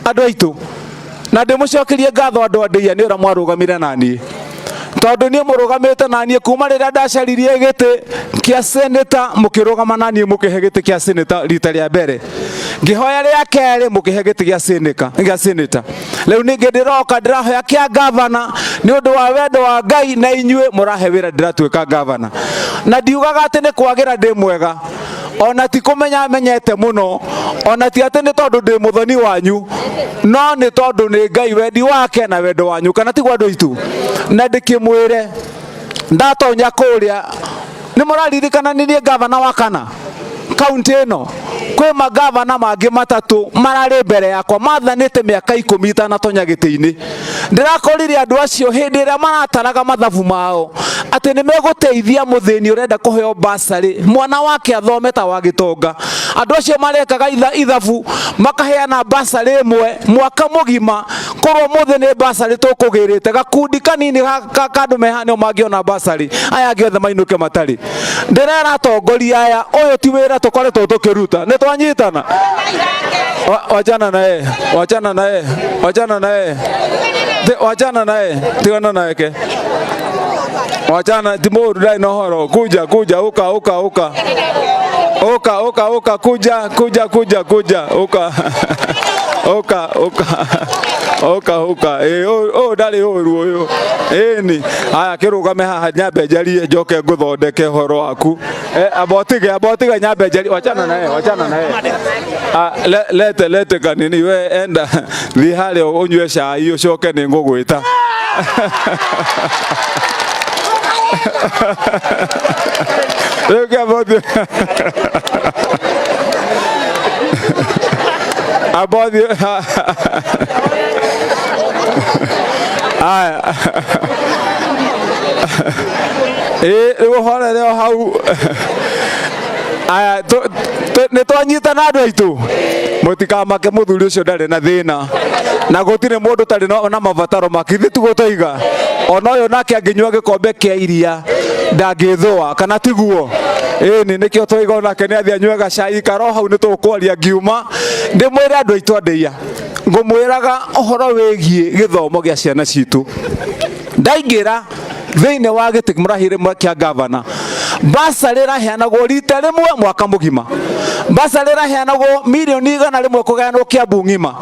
Andũ aitũ, na ndĩmũcokerie ngatho andũ a Ndĩia nĩ ũrĩa mwarũgamire na niĩ, tondũ niĩ mũrũgamĩte na niĩ kuma rĩrĩa ndacaririe gĩtĩ kĩa seneta, mũkĩrũgama na niĩ mũkĩhe gĩtĩ kĩa seneta rita rĩa mbere, ngĩhoya rĩa kerĩ mũkĩhe gĩtĩ gĩa seneka gĩa seneta. Rĩu ningĩ ndĩroka ndĩrahoya kĩa gavana nĩ ũndũ wa wendo wa Ngai na inyuĩ mũrahe wĩra, ndĩratuĩka gavana. Na ndiugaga atĩ nĩ kwagĩra ndĩ mwega, ona ti kũmenya menyete mũno, ona ti atĩ nĩ tondũ ndĩ mũthoni wanyu, no nĩ tondũ nĩ Ngai wendi wake na wendo wanyu, kana tiguo andũ aitũ? Na ndĩkĩmwĩre ndatonya kũrĩa nĩ mũraririkana nĩ niĩ gavana wa kana kaunti ĩno. Kwĩ magavana mangĩ matatũ mararĩ mbere yakwa mathanĩte mĩaka 10 itanatonya gĩtĩ-inĩ. Ndĩrakorire andũ acio hĩndĩ ĩrĩa marataraga mathabu mao atĩ nĩ megũteithia mũthĩni ũrenda kũheo basarĩ mwana wake athome ta wa gĩtonga. Andũ acio marekaga ithabu makaheana basarĩ ĩmwe mwaka mũgima. Korwo mũthĩ nĩ basarĩ tũkũgĩrĩte gakundi kanini ka andũ meha nĩo mangĩona basarĩ, aya angĩ othe mainũke matarĩ. Ndĩrera atongoria aya, ũyũ ti wĩra tũkoretwo tũkĩruta, nĩ twanyitana. Wachana naye, wachana naye, wachana naye, wachana naye, tigana nake, wachana, ti mũũru, ndarĩ na ũhoro. Kuja, kuja, uka, uka, uka, uka, uka, uka, kuja, kuja, kuja, kuja, uka, uka, uka, uka, uka. Ĩ, ũyũ ndarĩ ũru ũyũ. Ĩni aya, kĩrũgame haha nyambe njarie, njoke ngũthondeke ũhoro waku. Amba ũtige, amba ũtige, nyambe njarie. Wachana naye, wachana naye. Ah, lete, lete kanini. We enda, thiĩ harĩa ũnyue cai, ũcoke nĩ ngũgwĩta. Rĩu kĩamba ũthiĩ, amba ũthiĩ. Aya, ĩ rĩu ũhorere o hau. Aya, nĩ twanyitana andũ aitũ, mũtikamake, mũthuri ũcio ndarĩ na thĩna na gũtirĩ mũndũ ũtarĩ na mabataro make. Ithuĩ tiguo twaiga ona ũyũ nake angĩnyua gĩkombe kĩa iria ndangĩthũa, kana tiguo? Ĩni nĩkĩo twaiga onake nĩ athiĩ anyue gacai karo hau, nĩ tũkwaria. Ngiuma ndĩmwĩre andũ aitũ andĩia, ngũmwĩraga ũhoro wĩgiĩ gĩthomo gĩa ciana citũ. Ndaingĩra thĩinĩ wa gĩtĩ mũrahĩre kĩa gavana, basarĩ ĩraheanagwo rita rĩmwe mwaka mũgima, basarĩ ĩraheanagwo mirioni 100 kũgayanwo Kĩambu ng'ima.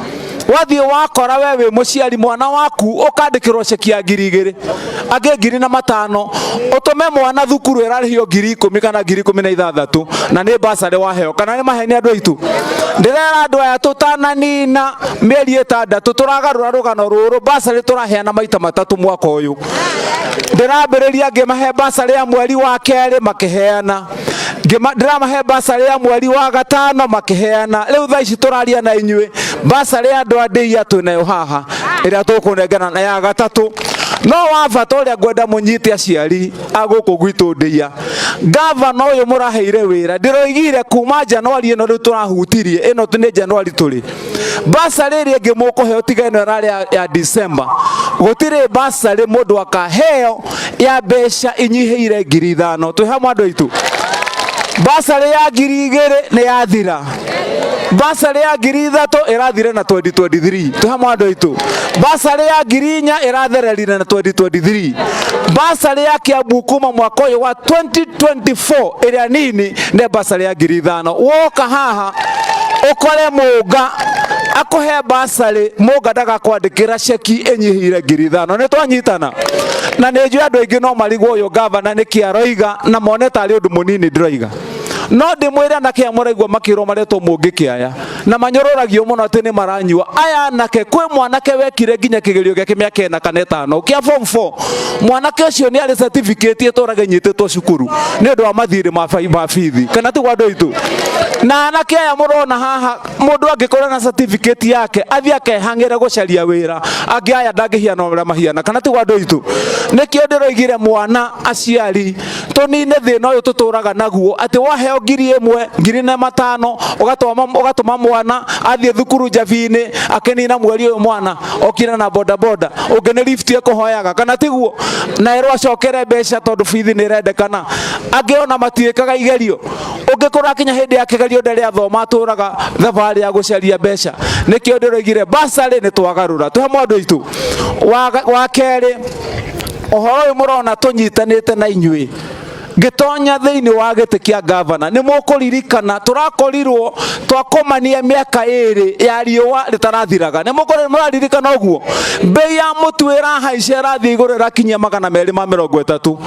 Wathiĩ wakora we wĩ mũciari, mwana waku ũkandĩkĩrwo ceki ya 2000, angĩ 1005, ũtũme mwana thukuru ĩrarĩhio 10,000 kana 16,000, na nĩ basarĩ waheo. Kana nĩ maheni andũ aitũ? Ndĩrera andũ aya, tũtananina mĩeri 6 tũragarũra rũgano rũrũ. Basarĩ tũraheana maita matatũ mwaka ũyũ. Ndĩrambĩrĩria ngĩmahe basarĩ ya mweri wa kerĩ, makĩheana. Ndĩramahe basarĩ ya mweri wa gatano, makĩheana. Rĩu thaa ici tũraria na inyuĩ, basarĩ ya andũ a Ndĩia twĩnayo haha ĩrĩa tũkũnengera na ya gatatũ. No wa bata ũrĩa ngwenda mũnyite, aciari a gũkũ gwitũ Ndĩia, gavana ũyũ mũraheire wĩra, ndĩroigire kuma Januari ĩno rĩu tũrahutirie, ĩno nĩ Januari tũrĩ, basarĩ ĩrĩa ĩngĩ mũkũheo tiga ĩno ĩrarĩ ya December, gũtirĩ basarĩ mũndũ akaheo ya mbeca inyihĩire 5000. Twĩ hamwe andũ aitũ? Basarĩ ya 2000 nĩ yathira, basarĩ ya 3000 ĩrathire na 2023. Twĩ hamwe andũ aitũ? Basarĩ ya 4000 ĩrathererire na 2023. Basarĩ ya Kiambu kuma mwaka ũyũ wa 2024 ĩrĩa nini nĩ basarĩ ya 5000. Woka haha ũkore mũnga akũhe basarĩ, mũnga ndagakwandĩkĩra ceki ĩnyihĩire 5000. Nĩ twanyitana? Na nĩ njũĩ andũ aingĩ no marigwo ũyũ gavana nĩkĩ aroiga, na mone tarĩ ũndũ mũnini ndĩroiga. No ndĩmwĩre, anake aya mũraigua makĩrwo maretwo mũngĩkĩaya na manyũrũragio mũno atĩ nĩ maranyua, aya anake, kwĩ mwanake wekire nginya kĩgerio gĩake mĩaka 4 kana 5 kĩa form 4. Mwanake ũcio nĩ arĩ certificate ĩtũraga ĩnyitĩtwo cukuru nĩ ũndũ wa mathirĩ ma bithi, kana tiguo andũ aitũ? Na anake aya mũrona haha, mũndũ angĩkorwo na certificate yake athiĩ akehang'ĩre gũcaria wĩra, angĩ aya ndangĩhiana ũrĩa mahiana, kana tiguo andũ aitũ? Nĩkĩo ndĩroigire mwana, aciari, tũnine thĩna ũyũ tũtũraga naguo atĩ waheo 1000, 1005, ũgatũma mwana athiĩ thukuru njabi-inĩ, akĩnina mweri ũyũ mwana okire na bodaboda, ũngĩ nĩ lift ekũhoyaga, kana tiguo? Na erwo acokere mbeca tondũ bithi nĩ ĩrendekana. Angĩ ona matiĩkaga igerio. Ũngĩkorwo akinya hĩndĩ ya kĩgerio ndarĩ athoma, atũraga thabarĩ ya gũcaria mbeca. Nĩkĩo ndĩroigire basarĩ nĩ twagarũra twĩ hamwe, andũ aitũ. Wa kerĩ, ũhoro ũyũ mũrona tũnyitanĩte na inyuĩ ngĩtonya thĩinĩ wa gĩtĩ kĩa gavana, nĩ mũkũririkana tũrakorirwo twakomania mĩaka 2 ya riũa rĩtarathiraga. Nĩ mũraririkana ũguo? Mbei ya mũtu ĩrahaica, ĩrathiĩ igũrũ, ĩrakinyia 230,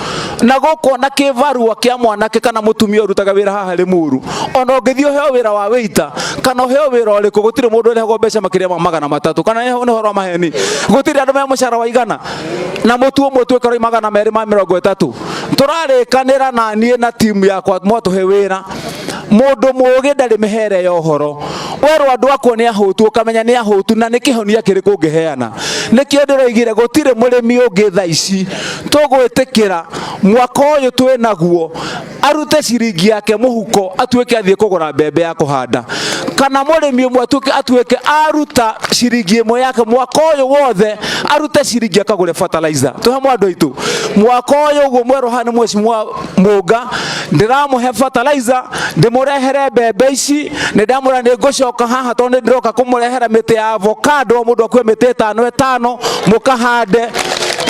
na gũkũ ona kĩbarua kĩa mwanake kana mũtumia ũrutaga wĩra haha Limuru, ona ũngĩthiĩ ũheo wĩra wa wĩita kana ũheo wĩra ũrĩkũ, gũtirĩ mũndũ ũrĩhagwo mbeca makĩria ma 300. Kana nĩ ũhoro wa maheni? Gũtirĩ andũ me mũcara wa 100, na mũtu ũmwe ũtuĩka 230. Tũrarĩkanĩra na niĩ na timu yakwa, mwatũhe wĩra, mũndũ mũũgĩ ndarĩ mĩhere ya ũhoro. Werwo andũ akwo nĩ ahũtu, ũkamenya nĩ ahũtu na nĩ kĩhonia kĩrĩkũ ũngĩheana. Nĩkĩo ndĩroigire gũtirĩ mũrĩmi ũngĩ thaa ici tũgwĩtĩkĩra mwaka ũyũ twĩ naguo arute ciringi yake mũhuko atuĩke athiĩ kũgũra mbembe ya kũhanda, kana mũrĩmi ũmwe atuĩke aruta ciringi ĩmwe yake mwaka ũyũ wothe, arute ciringi akagũre fertilizer. Twĩ hamwe, andũ aitũ? Mwaka ũyũ ũguo mwerũ haha nĩ mheshimiwa Mũnga, ndĩramũhe fertilizer, ndĩmũrehere mbembe ici. Nĩ ndamwĩra nĩ ngũcoka haha tondũ nĩ ndĩroka kũmũrehera mĩtĩ ya avocado, mũndũ akue mĩtĩ ĩtano ĩtano mũkahande.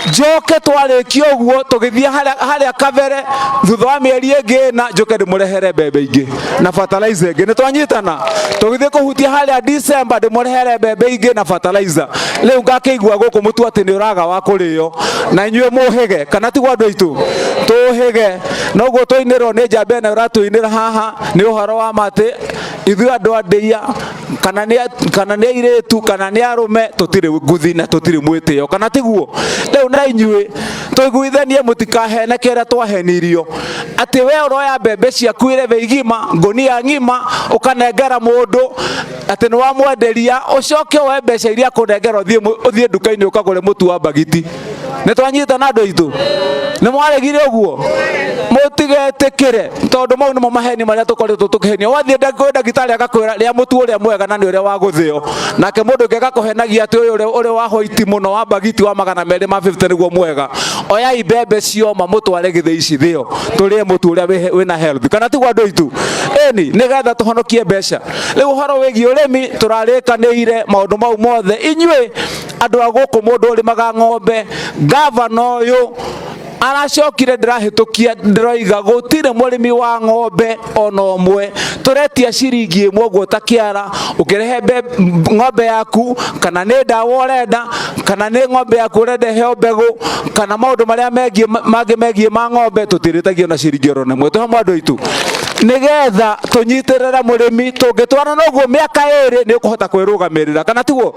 Njoke twarĩkia ũguo tũgĩthiĩ harĩa kabere thutha wa mĩeri ĩngĩ 4, njoke ndĩmũrehere mbembe ingĩ na fertilizer ĩngĩ. Nĩ twanyitana? Tũgĩthiĩ kũhutia harĩa December, ndĩmũrehere mbembe ingĩ na fertilizer. Rĩu ngakĩigua gũkũ mũtu atĩ nĩ ũraga wa kũrĩo na inyuĩ mũhĩge, kana tiguo, andũ aitũ? Tũhĩge noguo tũinĩrwo nĩ njamba ĩno ĩratũinĩra haha. Nĩ ũhoro wa ma atĩ ithuĩ andũ a ndĩia, kana nĩ airĩtu kana nĩ arũme, tũtirĩ nguthi na tũtirĩ mwĩtĩo, kana tiguo? Rĩu na inyuĩ tũiguithanie, mũtikaheneke ũrĩa twahenirio atĩ we ũroya mbembe ciaku irebe igima, ngũnia ng'ima, ũkanengera mũndũ atĩ nĩ wamwenderia, ũcoke woe mbeca iria akũnengera ũthiĩ nduka-inĩ ũkagũre mũtu wa mbagiti. Nĩ twanyitana, andũ aitũ? Nĩ mwaregire ũguo? Mũtigetĩkĩre, tondũ mau nĩmo maheni marĩa tũkoretwo tũkĩhenio. Wathiĩ kwĩ ndagĩtarĩ agakwĩra rĩa mũtu ũrĩa mwega na nĩ ũrĩa wa gũthĩo, nake mũndũ ũngĩ agakũhenagia atĩ ũyũ ũrĩa wa white mũno wa mbagiti wa 250 nĩguo mwega. Oyai mbembe cioma mũtware gĩthĩi cithĩo, tũrĩe mũtu ũrĩa wĩna health, kana tiguo, andũ aitũ? Ĩni, nĩgetha tũhonokie mbeca. Rĩu ũhoro wĩgiĩ ũrĩmi tũrarĩkanĩire maũndũ mau mothe. Inyuĩ andũ a gũkũ, mũndũ ũrĩmaga ng'ombe, gavana ũyũ aracokire ndĩrahĩtũkia, ndĩroiga gũtirĩ mũrĩmi wa ng'ombe ona ũmwe tũretia ciringi ĩmwe ũguo ta kĩara. Ũkĩrehe ng'ombe yaku, kana nĩ ndawa ũrenda, kana nĩ ng'ombe yaku ũrenda ĩheo mbegũ, kana maũndũ marĩa megiĩ mangĩ megiĩ ma ng'ombe, tũtirĩtagio na ciringi oro ĩmwe. Twĩ hamwe, andũ aitũ? Nĩgetha tũnyitĩrĩre mũrĩmi, tũngĩtwarana ũguo mĩaka 2 nĩ ũkũhota kwĩrũgamĩrĩra, kana tiguo?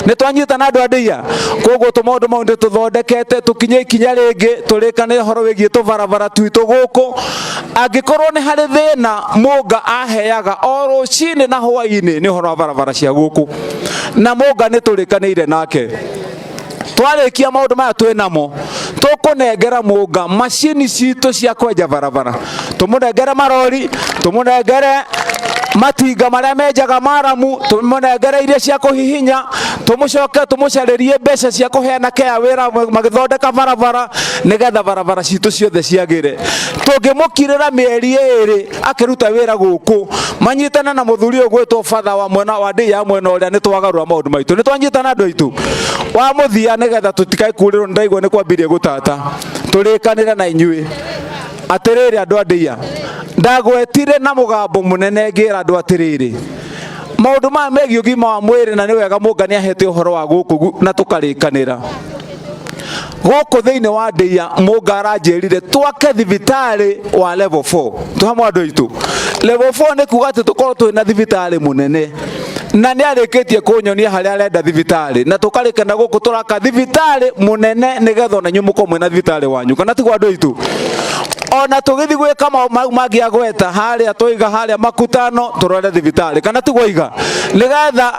Nĩ twanyitana, andũ a ndĩia? Koguo tũmaũndũ mau nĩ tũthondekete. Tũkinye ikinya rĩngĩ, tũrĩkane ũhoro wĩgiĩ tũbarabara twitũ gũkũ. Angĩkorwo nĩ harĩ thĩna mũnga aheaga o rũcinĩ na hwaĩ-inĩ, nĩ ũhoro wa barabara cia gũkũ, na mũnga nĩ tũrĩkanĩire nake. Twarĩkia maũndũ maya twĩ namo, tũkũnengera mũnga macini citũ cia kwenja barabara, tũmũnengere marori, tũmũnengere matinga marĩa menjaga maramu, tũmũnengere iria cia kũhihinya, tũmũcoke tũmũcarĩrie mbeca cia kũheana kea wĩra magĩthondeka barabara, nĩgetha barabara citũ ciothe ciagĩre. Tũngĩmũkirĩra mĩeri 2 akĩruta wĩra gũkũ, manyitane na mũthuri ũyũ gwĩtwo batha wa mwena wa ndĩ ya mwena ũrĩa, nĩ twagarũra maũndũ maitũ. Nĩ twanyitana, andũ aitũ? Wa mũthia, nĩgetha tũtikae kurĩrwo, nĩ ndaigua nĩ kwambirie gũtata, tũrĩkanĩre na inyuĩ atĩrĩrĩ, andũ a ndĩia. Ndagwetire na mũgambo mũnene ngĩra andũ atĩrĩrĩ, maũndũ maya megiĩ ũgima wa mwĩrĩ, na nĩ wega mũnga nĩ ahete ũhoro wa gũkũ na tũkarĩkanĩra gũkũ thĩinĩ wa ndĩia. Mũnga aranjĩrire twake thibitarĩ wa level 4. Tũhamwe, andũ aitũ? Level 4 nĩ kuga atĩ tũkorwo twĩ na thibitarĩ mũnene, na nĩ arĩkĩtie kũnyonia harĩa arenda thibitarĩ, na tũkarĩkana gũkũ tũraka thibitarĩ mũnene, nĩgetha ona inyuĩ mũkorwo mwĩna thibitarĩ wanyu, kana tiguo, andũ aitũ? Ona tũgĩthiĩ gwĩka mau mangĩ agweta harĩa, tũiga harĩa makutano tũrore thibitarĩ, kana tiguo iga, nĩgetha